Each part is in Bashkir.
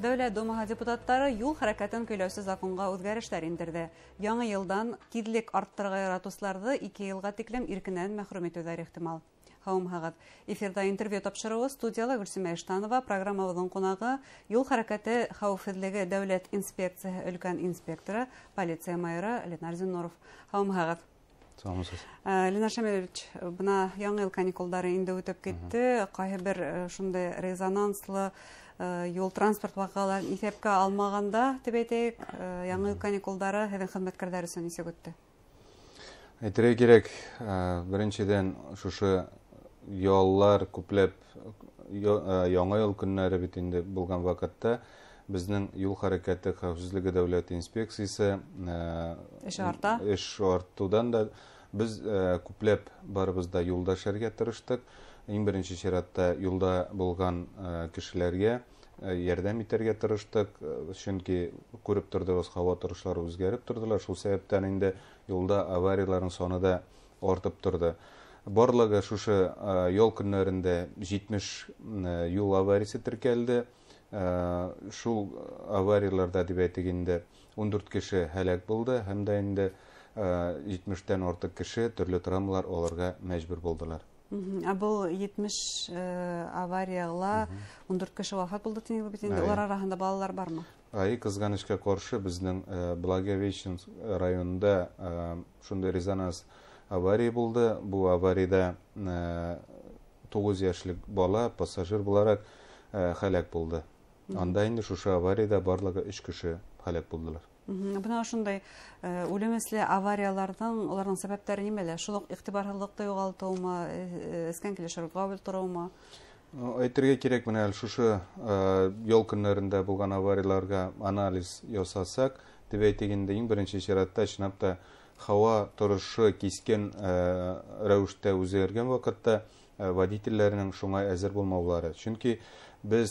Дәүләт Думаһы депутаттары юл хәрәкәтен көйләүсе законға үҙгәрештәр индерҙе. Яңы йылдан тиҙлек арттырырға яратыусыларҙы 2 йылға тиклем иркенән мәхрүм итеүҙәре ихтимал. Һаумыһығыҙ. Эфирҙа интервью тапшырыуы, студияла Гөлсимә Иштанова, программабыҙҙың ҡунағы юл хәрәкәте хәүефһеҙлеге дәүләт инспекцияһы өлкән инспекторы, полиция майоры Ленар Зиннуров. Һаумыһығыҙ. Саумыһығыҙ. Ленар Шамилевич, бына яңы йыл каникулдары инде үтеп китте. Ҡайһы бер шундай резонанслы юл транспорт ваҡиғаларын иҫәпкә алмағанда, тип әйтәйек, яңы йыл каникулдары һеҙҙең хеҙмәткәрҙәр өсөн нисек үтте? Әйтергә кәрәк, беренсенән, шушы яллар күпләп яңы йыл көннәре бит инде булған ваҡытта беҙҙең юл хәрәкәте хәүефһеҙлеге дәүләт инспекцияһы эш арта. Эш артыуҙан да беҙ күпләп барыбыҙ да юлда эшләргә тырыштыҡ. Иң беренсе сиратта юлда булған кешеләргә ярҙам итергә тырыштыҡ, сөнки күреп торҙоғоҙ, һауа торошлары үҙгәреп торҙолар. Шул сәбәптән инде юлда аварияларҙың саны да артып торҙо. Барлығы шушы ял көннәрендә 70 юл авариясы теркәлде. Шул аварияларда дип әйтик инде 14 кеше һәләк булды һәм дә инде 70-тән артыҡ кеше төрлө травмалар алырға мәжбүр булдылар. Ә был 70 аварияла 14 кеше вафат булды тинегеҙ бит инде. Улар араһында балалар бармы? Ай, ҡыҙғанысҡа ҡаршы беҙҙең Благовещенск районында шундай резонанс авария булды. Бу аварияда 9 йәшлек бала пассажир булараҡ һәләк булды. Анда инде шушы аварияда барлығы 3 кеше һәләк булдылар. Бына ошондай үлемесле аварияларҙың, уларҙың сәбәптәре нимәлә? Шул уҡ иғтибарһыҙлыҡты юғалтыумы, эскән килеш рулгә ултырыумы? Әйтергә кәрәк, менә әле шушы ял көннәрендә булған аварияларға анализ ясасаҡ, тип әйтик инде, иң беренсе сиратта чынлап та һауа торошо кискен рәүештә үҙгәргән ваҡытта водительләренең шуңа әҙер булмаулары. Сөнки беҙ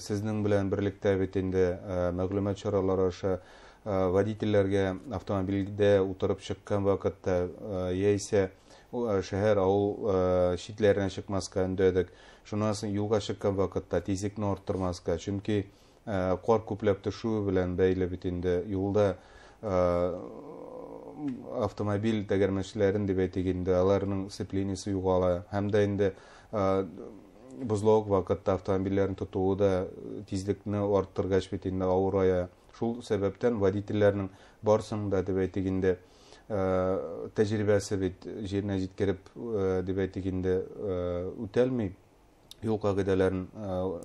сезнең белән берлектә бит инде мәғлүмәт саралары аша водительләргә автомобилдә утырып сыҡҡан ваҡытта яисә шәһәр, ауыл ситләренә сыҡмаҫҡа өндәдек. Шунан һуң юлға сыҡҡан ваҡытта тизлекне арттырмаҫҡа, сөнки ҡар күпләп төшөүе белән бәйле бит инде юлда автомобиль тәгәрмәчләрен дип әйтик инде, аларның сцеплениесе юғала һәм дә инде боҙлауыҡ ваҡытта автомобилдәрен тотоуы да тизлекне арттырғас бит инде ауырая. Шул сәбәптән водительләрнең барыһының да дип әйтик инде тәжрибәсе бит еренә еткереп дип әйтик инде үтәлмәй юл ҡағиҙәләрен,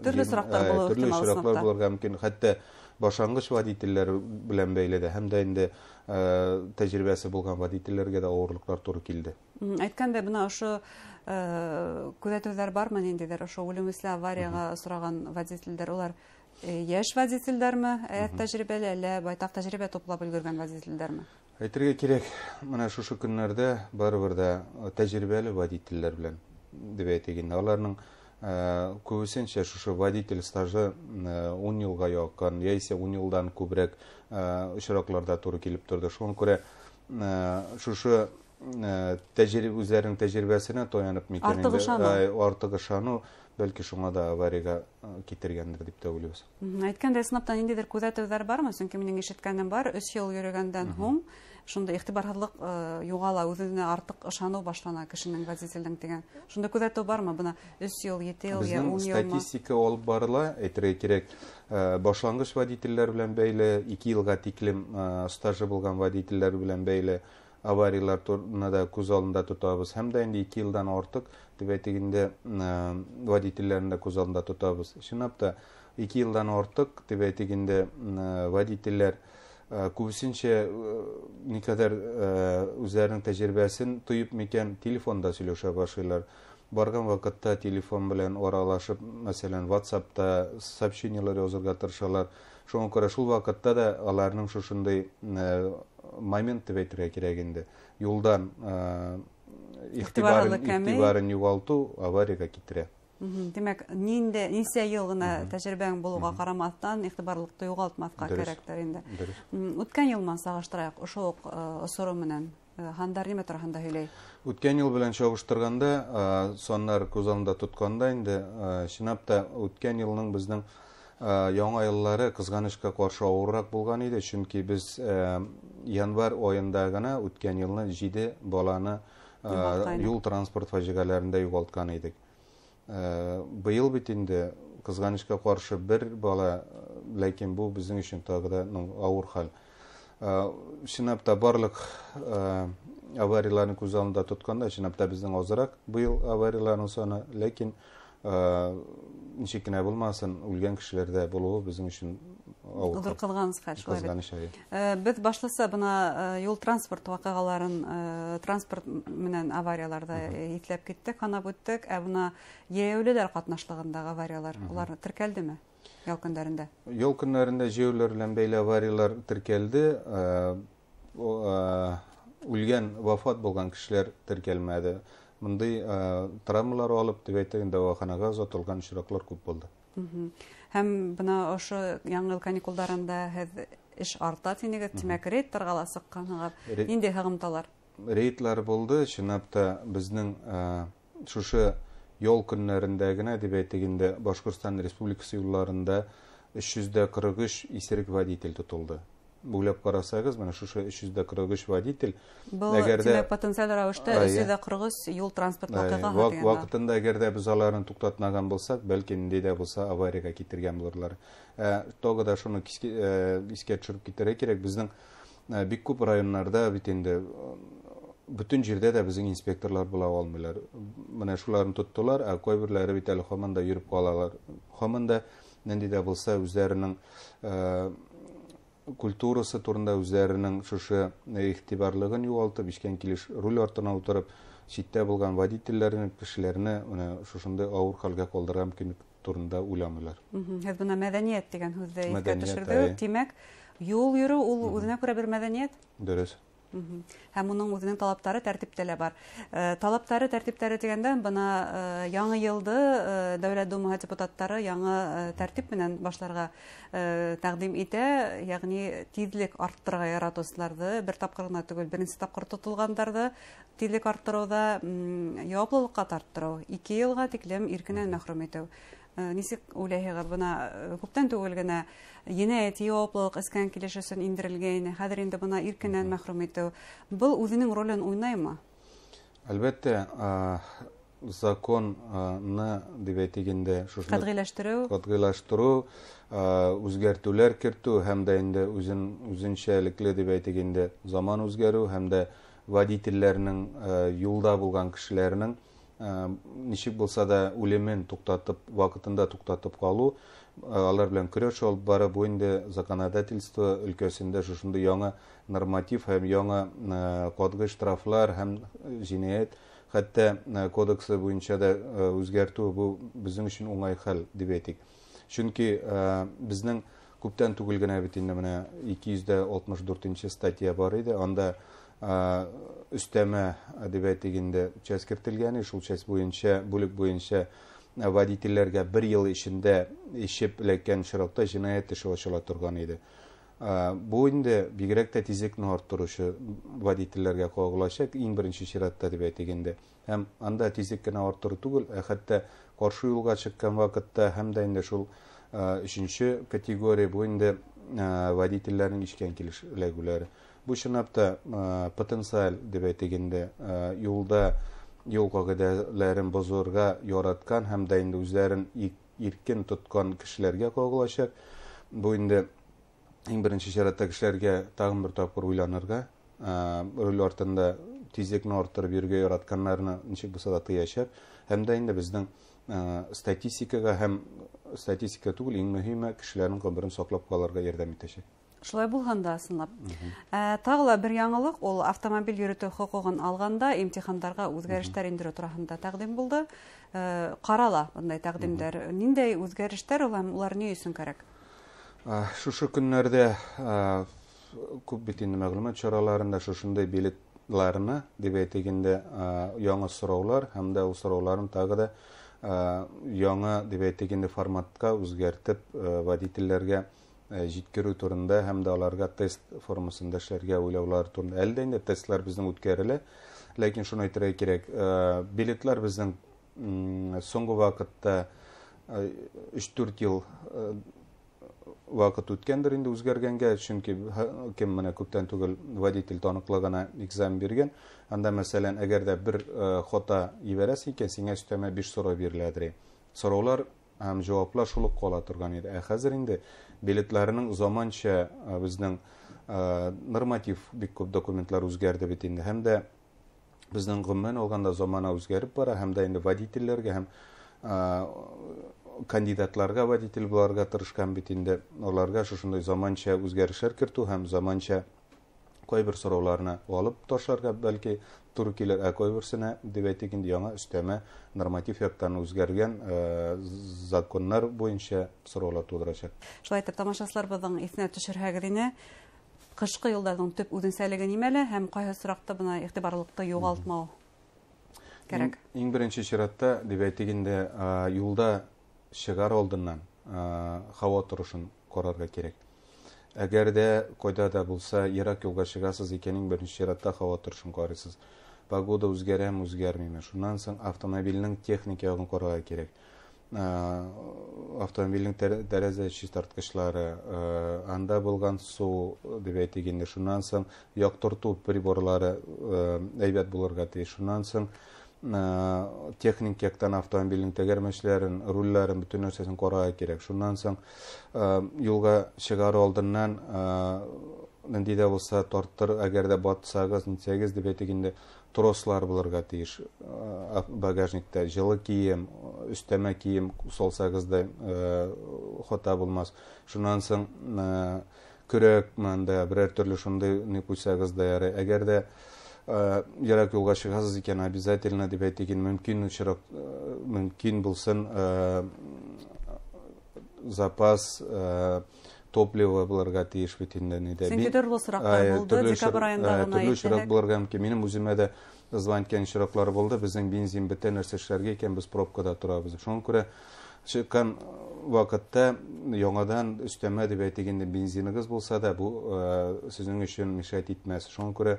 төрлө осраҡтар булыуы төрлө ихтимал осраҡтар сыныҡта. Булырға мөмкин, хатта башланғыс водительләр белән бәйле дә һәм дә инде тәжрибәсе булған водительләргә дә ауырлыҡтар тура килде. Әйткәндәй, бына ошо күҙәтеүҙәр бармы, ниндәйҙер ошо үлемесле аварияға осраған водительдәр, улар йәш водительдәрме, тәжрибәле, әллә байтаҡ тәжрибә туплап өлгөргән водительдәрме? Әйтергә кәрәк, менә шушы көннәрдә барыбер дә тәжрибәле водительләр белән дип әйтик инде, аларның күбесенсә шушы водитель стажы 10 йылға яҡын, яисә 10 йылдан күберәк осраҡларҙа тура килеп торҙо. Шуңа күрә шушы үҙҙәренең тәжрибәсенә таянып микән Артыҡ инде, ышаныу. Артыҡ ышаныу, бәлки шуңа да аварияға китергәндер дип тә уйлайбыҙ. Әйткәндәй, ысынлап та ниндәйҙер күҙәтеүҙәр бармы? Сөнки минең ишеткәнем бар, 3 йыл йөрөгәндән һуң шундай иғтибарһыҙлыҡ юғала, үҙенә артыҡ ышаныу башлана кешенең, водителдең тигән. Шундай күҙәтеү бармы? Бына 3 йыл, 7 йыл, Беҙҙең 10 йылмы? статистика алып барыла, әйтергә кәрәк, башланғыс водительләр белән бәйле, 2 йылға тиклем стажы булған водительләр белән бәйле авариялар турында да күҙ алдында тотабыҙ. Һәм дә инде 2 йылдан артыҡ тип әйтик инде, водительләрен дә күҙ алдында тотабыҙ. Чынлап та 2 йылдан артыҡ тип әйтик инде, водительләр күбесенсә никадәр үҙҙәренең тәжрибәсен тойоп микән, телефонда һөйләшә башлайлар. Барған ваҡытта телефон белән аралашып, мәҫәлән, WhatsAppта сообщениелар язырға тырышалар. Шуңа күрә шул ваҡытта да аларның шушындай момент тип әйтергә кәрәк инде. Юлдан Иғтибарлы кәмей. иғтибарын юғалтыу аварияға китерә. Тимәк, нисә йыл ғына тәжрибәң булыуға ҡарамаҫтан, иғтибарлыҡты юғалтмаҫҡа кәрәктер инде. Үткән йыл менән сағыштырайыҡ, ошо уҡ осоро менән. Һандар нимә тураһында һөйләй? Үткән йыл белән сағыштырғанда, саннар күҙ алдында тотҡанда инде, чынлап та үткән йылның беҙҙең Яңа йыллары кызганычка каршы авыррак булган иде, чөнки без январь айында гына үткән елны 7 баланы юл транспорт фаҗигаләрендә югалткан идек. Быел бит инде кызганычка каршы бер бала, ләкин бу безнең өчен тагы да авыр хәл. Чынлап та барлык аварияләрне күз алдында тотканда, чынлап та безнең азрак быел аварияләрнең саны, ләкин ничек кенә булмасын, үлгән кешеләрдә булуы безнең өчен авыр. Зур кызганыч хәл, шулай бит. Без башлыса бына юл транспорт вакыйгаларын, транспорт менән аварияларда итләп киттек, санап үттек. Ә бына җәяүлеләр катнашлыгындагы авариялар, улар теркәлдеме ял көннәрендә? Ял көннәрендә җәяүлеләр белән бәйле авариялар теркәлде. Үлгән, вафат булган кешеләр теркәлмәде. Мондый травмалар алып, дип әйтик, дәваханага озатылган очраклар күп булды. Һәм бына ошо яңа ел каникулдарында һеҙ эш арта тинегеҙ, тимәк, рейдтарға ла сыҡҡанһығыҙ. Ниндәй һығымталар? Рейдлар булды, чынлап та безнең шушы ял көннәрендә генә, дип әйтик инде, Башкортстан Республикасы юлларында 343 исерек водитель тотылды. Уйлап карасагыз, менә шушы 343 водитель, Был, тимәк, потенциаль рәвештә 343 юл транспорт вакыйғаһы тигән. Вакытында әгәр дә без аларны туктатмаган булсак, бәлки нинди дә булса авариягә китергән булырлар. Тагы да шуны искә төшереп китәргә кирәк, безнең бик күп районнарда бит инде бөтен җирдә дә безнең инспекторлар була алмыйлар. Менә шуларны тоттылар, ә кайберләре бит әле һаман да йөреп калалар. Һаман да нинди дә булса үзләренең культурасы турында үзләренең шушы игътибарлыгын югалтып, эчкән килеш руль артына утырып, читтә булган водительләрне, кешеләрне менә шушындый авыр хәлгә калдырган мөмкинлек турында уйламыйлар. Һеҙ бына мәҙәниәт тигән һүҙҙе иҫкә төшөрҙөгөҙ. Тимәк, юл йөрөү ул үҙенә күрә бер мәҙәниәт? Дөрөҫ. Һәм уның үҙенең талаптары, тәртиптәре лә бар. Талаптары, тәртиптәре тигәндән, бына яңы йылды Дәүләт Думаһы депутаттары яңы тәртип менән башларға тәҡдим итә, ягъни тиҙлек арттырырға яратыусыларҙы бер тапҡыр ғына түгел, беренсе тапҡыр тотолғандарҙы тиҙлек арттырыуҙа яуаплылыҡҡа тарттырыу, 2 йылға тиклем иркенән мәхрүм итеү. Нисек уйлайһығыҙ, бына күптән түгел генә енәйәт яуаплылыҡ эскән килеш өсөн индерелгәйне, хәҙер инде бына иркенән мәхрүм итеү. Был үҙенең ролен уйнаймы? Әлбәттә, законны дип әйтик инде, шушында Ҡәтғиләштереү. Ҡәтғиләштереү, үзгәртүләр кертү һәм дә инде үзенсәлекле дип әйтик инде заман үзгәрү һәм дә водительләрнең, юлда булган кешеләрнең ничек булса да үлемен туктатып, вакытында туктатып калу, алар белән көрәш алып барып, бу инде законодательство өлкәсендә шушындый яңа норматив һәм яңа катгый штрафлар һәм җинаять хәтта кодексы буенча да үзгәртү, бу безнең өчен уңай хәл дип әйтик. Чөнки безнең күптән түгел генә бит инде менә 264 статья бар иде, анда өстәмә дип әйтик инде часть кертелгән, шул часть буенча, бүлек буенча водительләргә бер ел эчендә эчеп эләккән очракта җинаять эше ачыла торган иде. Бу инде бигрәк тә тизлекне арттыручы водительләргә кагылачак иң беренче чиратта дип әйтик инде. Һәм анда тизлек кенә арттыру түгел, ә хәтта каршы юлга чыккан вакытта һәм дә инде шул өченче категория бу инде водительләрнең эчкән килеш эләгүләре. Бу чынлап та потенциаль дип әйтик инде, юлда юл кагыйдәләрен бозырга яраткан һәм дә инде үзләрен иркен тоткан кешеләргә кагылачак. Бу инде иң беренче чиратта кешеләргә тагын бер тапкыр уйланырга, руль артында тизлекне арттырып йөрергә яратканнарны ничек булса да тыячак. Һәм дә инде безнең статистикага һәм статистика түгел, иң мөһиме кешеләрнең гомерен саклап калырга ярдәм итәчәк. Шулай булғанда ысынлап. Тағы ла бер яңылыҡ, ул автомобиль йөрөтөү хоҡуғын алғанда имтихандарға үҙгәрештәр индереү тураһында тәҡдим булды. Ҡарала бындай тәҡдимдәр. Ниндәй үҙгәрештәр ул һәм улар ни өсөн кәрәк? Шушы көннәрдә, күп бит инде мәғлүмәт сараларында шушындай билетларны дип әйтик инде, яңы сораулар һәм дә ул сорауларын тағы да, яңы дип әйтик инде форматка үзгәртеп, водительләргә җиткерү турында һәм дә аларга тест формасында эшләргә уйлаулар турында. Әле дә инде тестлар безнең үткәрелә, ләкин шуны әйтергә кирәк, билетлар безнең, соңгы вакытта, өч-дүрт ел, ваҡыт үткәндер инде үзгәргәнгә, чөнки кем менә күптән түгел водитель таныҡлығына экзамен биргән. Анда, мәсәлән, әгәр дә бер хата ебәрәсең икән, сиңа өстәмә 5 сорау биреләдер. Сораулар һәм җаваплар шул ук кала торган иде. Ә хәзер инде билетларының заманча безнең норматив бик күп документлар үзгәрде бит инде. Һәм дә безнең гомумән алганда замана үзгәреп бара, һәм дә инде водительләргә һәм кандидатларга водитель буларга тырышкан бит инде. Аларга шушындай заманча үзгәрешләр кертү һәм заманча кайбер сорауларны алып ташларга бәлки туры килер, ә кайберсенә дип әйтик инде яңа өстәмә норматив яктан үзгәргән законнар буенча сораулар тудырачак. Шулай итеп, тамашачылар безнең иҫенә төшөрһәгеҙ ине, ҡышҡы юлдарҙың төп үҙенсәлеге нимәлә һәм ҡайһы осраҡта бына иғтибарлыҡты юғалтмау кәрәк? Иң беренче чиратта дип әйтик инде, юлда чыгар алдыннан һава торышын карарга кирәк. Әгәр дә кайда да булса ерак юлга чыгасыз икән, иң беренче чиратта һава торышын карыйсыз. Погода үзгәрәме, үзгәрмиме? Шуннан соң автомобильнең техник ягын карарга кирәк. Автомобильнең тәрәзә чистарткычлары, анда булган су дип әйтик инде. Шуннан соң яктырту приборлары әйбәт булырга тиеш. Шуннан соң техник яктан автомобильнең тәгәрмәчләрен, рульләрен, бөтен нәрсәсен карарга кирәк. Шуннан соң юлга чыгар алдыннан нинди дә булса тарттыр, әгәр дә батсагыз, нитсәгез дип әйтик инде, трослар булырга тиеш. Багажникта җылы кием, өстәмә кием салсагыз да хата булмас. Шуннан соң көрәк монда берәр төрле шундый ни куйсагыз да ярый. Әгәр дә ерак юлга чыгасыз икән, обязательно дип әйтик инде, мөмкин очрак, мөмкин булсын запас топливо булырга тиеш бит инде нидә. Чөнки төрле очраклар булды, декабрь аенда гына төрле очрак булырга мөмкин. Минем үземә дә звонить иткән очраклар булды. Безнең бензин бетә, нәрсә эшләргә икән, без пробкада торабыз. Шуңа күрә чыккан вакытта яңадан өстәмә дип әйтик инде, бензиныгыз булса да, бу сезнең өчен мешать итмәс. Шуңа күрә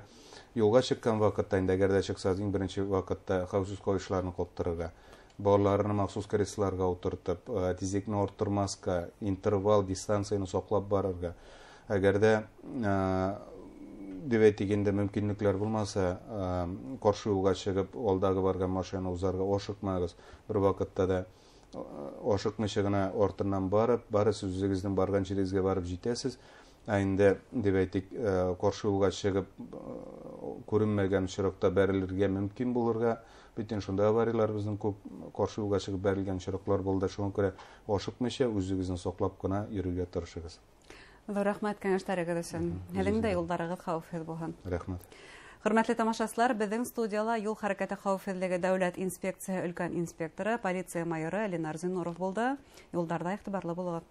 юлга чыккан вакытта инде, әгәр дә чыксагыз, иң беренче вакытта хәвефсез каешларны каптырырга, балаларны махсус креслоларга утыртып, тизлекне арттырмаска, интервал, дистанцияне саклап барырга. Әгәр дә дип әйтик инде, мөмкинлекләр булмаса, каршы юлга чыгып, алдагы барган машинаны узарга ашыкмагыз. Бер вакытта да ашыкмыйча гына артыннан барып, бары сез үзегезнең барган җирегезгә барып җитәсез. Ә инде дип әйтик, каршы юлга чыгып, күренмәгән очракта бәрелергә мөмкин булырга. Бөтен шунда аварияләр безнең күп каршы юлга чыгып бәрелгән очраклар булды. Шуңа күрә ашыкмыйча үзегезне саклап кына йөрергә тырышыгыз. Ҙур рәхмәт кәңәштәрегеҙ өсөн. Һеҙҙең дә юлдарығыҙ хәүефһеҙ булһын. Рәхмәт. Хөрмәтле тамашасылар, беҙҙең студияла юл хәрәкәте хәүефһеҙлеге дәүләт инспекцияһы өлкән инспекторы, полиция майоры Ленар Зиннуров булды. Юлдарҙа иғтибарлы булығыҙ.